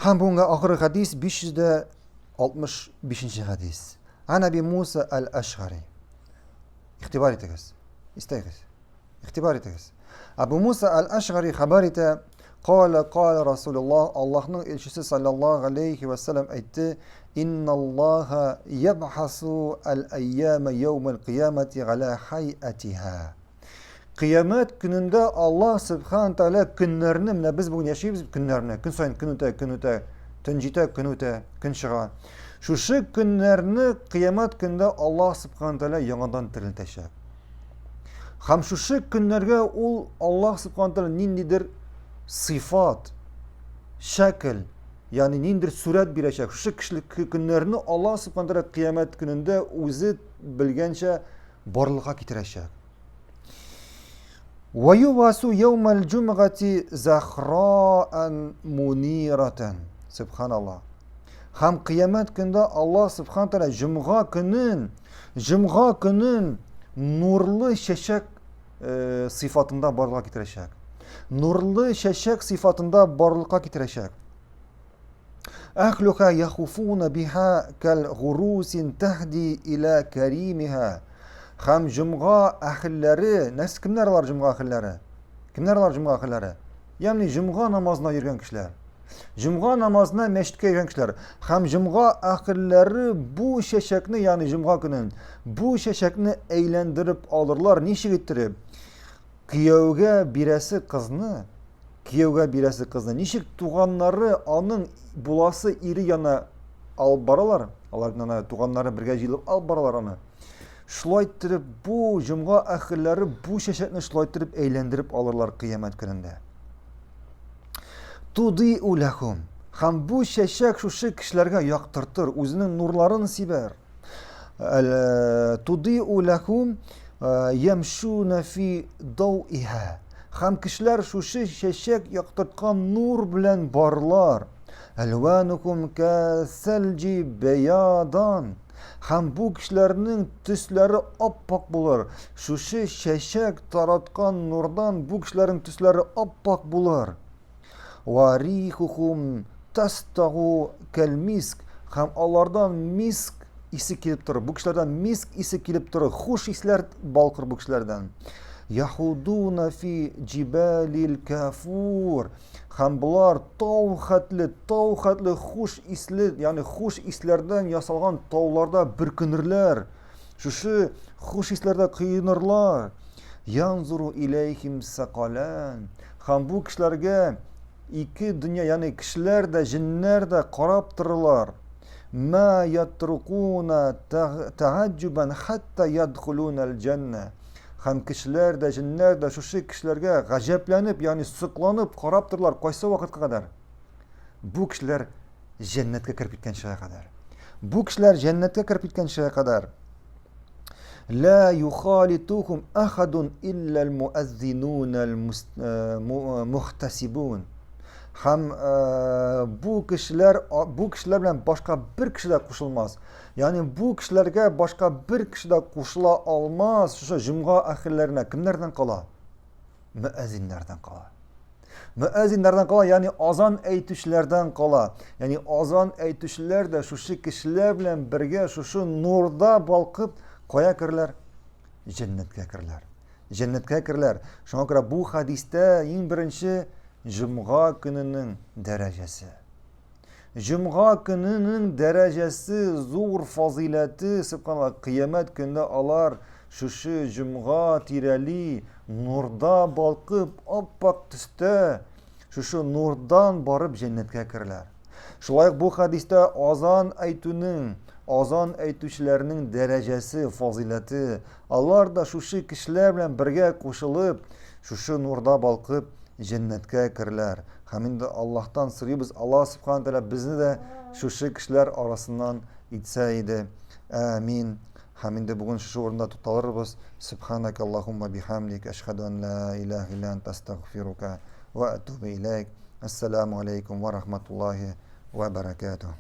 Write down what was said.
Һәм бүгенге ахыргы хәдис 565 нче хәдис. Ан Аби Муса аль-Ашгари. Игътибар итегез. Истәгез. Игътибар итегез. Абу Муса аль-Ашгари хәбәр итә, Кала, кала Расулуллах, Аллаһның илчесе саллаллаһу алейхи ва саллям әйтте, Инналлаһа ябхасу аль-айяма яумал кыямати галя хайатиха. Кыямәт көнендә Аллаһ Субхану Тәгалә көннәрне, менә без бүген яшибез көннәрне, көн саен көн үтә, көн үтә, төн җитә, көн үтә, көн чыга. Шушы көннәрне кыямәт көнендә Аллаһ Субхану Тәгалә яңадан терелтәчәк. Һәм шушы көннәргә ул Аллаһ Субхану Тәгалә ниндидер сыйфат, шәкел, ягъни ниндидер сурәт бирәчәк. Шушы кешелек көннәрне Аллаһ Субхану Тәгалә кыямәт көнендә үзе белгәнчә барлыкка китерәчәк. Ва юбасу яумал җумгати захраан муниратан. Субханаллах. Һәм кыямәт көндә Аллаһ Субхану тәгалә җомга көнен, җомга көнен нурлы чәчәк э, сыйфатында барлыкка китерәчәк. Нурлы чәчәк сыйфатында барлыкка китерәчәк. Әхлуха яхуфуна биха кәл гурусин тәһди иля кәримиха. Һәм җомга әһелләре, нәрсә кемнәр алар җомга әһелләре? Кемнәр алар җомга әһелләре? Ягъни җомга намазына йөргән кешеләр. Җомга намазына мәчеткә йөргән кешеләр. Һәм җомга әһелләре бу чәчәкне, ягъни җомга көнен, бу чәчәкне әйләндереп алырлар. Ничек иттереп? Кияүгә бирәсе кызны, кияүгә бирәсе кызны ничек туганнары аның буласы ире яна алып баралар, алар ана туганнары бергә җыелып алып баралар аны. Шулай иттереп бу җомга әһелләре бу чәчәкне шулай иттереп әйләндереп алырлар кыямәт көнендә. Туди уләхум. Һәм бу чәчәк шушы кешеләргә яктыртыр, үзенең нурларын сибәр. Тудиу ләхум ямшуна фи дауиха. Һәм кешеләр шушы чәчәк яктырткан нур белән барлар. Әлванукум кәсәлҗи бәядан. Һәм бу кешеләрнең төсләре аппак булыр. Шушы чәчәк тараткан нурдан бу кешеләрнең төсләре аппак булыр. Ва рихухум тастагу кәлмиск. Һәм алардан миск исе килеп торыр. Бу кешеләрдән миск исе килеп торыр. Хуш исләр балкыр бу кешеләрдән. Яхудуна фи җибалил кафур. Һәм болар тау хәтле, тау хәтле хуш исле, ягъни хуш исләрдән ясалган тауларда бөркенерләр. Шушы хуш исләрдә коенырлар. Янзуру иләйхим сакалан. Һәм бу кешеләргә ике дөнья, ягъни кешеләр дә, җеннәр дә карап торырлар. Ма ятрукуна тәгаҗҗубан хатта ядхулуна аль-җанна. Һәм кешеләр дә, җеннәр дә шушы кешеләргә гаҗәпләнеп, ягъни сокланып карап торырлар кайсы вакытка кадәр? Бу кешеләр җәннәткә кереп киткәнчегә кадәр. Бу кешеләр җәннәткә кереп киткәнчегә кадәр. Ла юхалитухум ахадун илля аль-муаззинун аль-мухтасибун. Һәм бу кешеләр бу кешеләр белән башка бер кеше дә кушылмас. Ягъни бу кешеләргә башка бер кеше дә кушыла алмас. Шушы җомга әһелләренә кемнәрдән кала? Мөәзиннәрдән кала. Мөәзиннәрдән кала, ягъни азан әйтүчеләрдән кала. Ягъни азан әйтүчеләр дә шушы кешеләр белән бергә шушы нурда балкып кая керерләр? Җәннәткә керерләр. Җәннәткә керерләр. Шуңа күрә бу хәдистә иң беренче җомга көненең дәрәҗәсе. Җомга көненең дәрәҗәсе, зур фазыйләте, субханаллах, кыямәт көнендә алар шушы җомга тирәли нурда балкып, аппак төстә шушы нурдан барып җәннәткә керәләр. Шулай ук бу хәдистә азан әйтүнең, азан әйтүчеләрнең дәрәҗәсе, фазыйләте, алар да шушы кешеләр белән бергә кушылып, шушы нурда балкып җәннәткә керәләр. Һәм инде Аллаһтан сорыйбыз, Аллаһ Субхану Тәгалә безне дә шушы кешеләр арасыннан итсә иде. Амин. Һәм инде бүген шушы урында тукталырбыз. Субханак Аллаһумма бихамдик, әшһәду ан ла илаһа илля анта астагфирука ва атубу иләйк. Ассаламу алейкум ва рахматуллахи ва баракатух.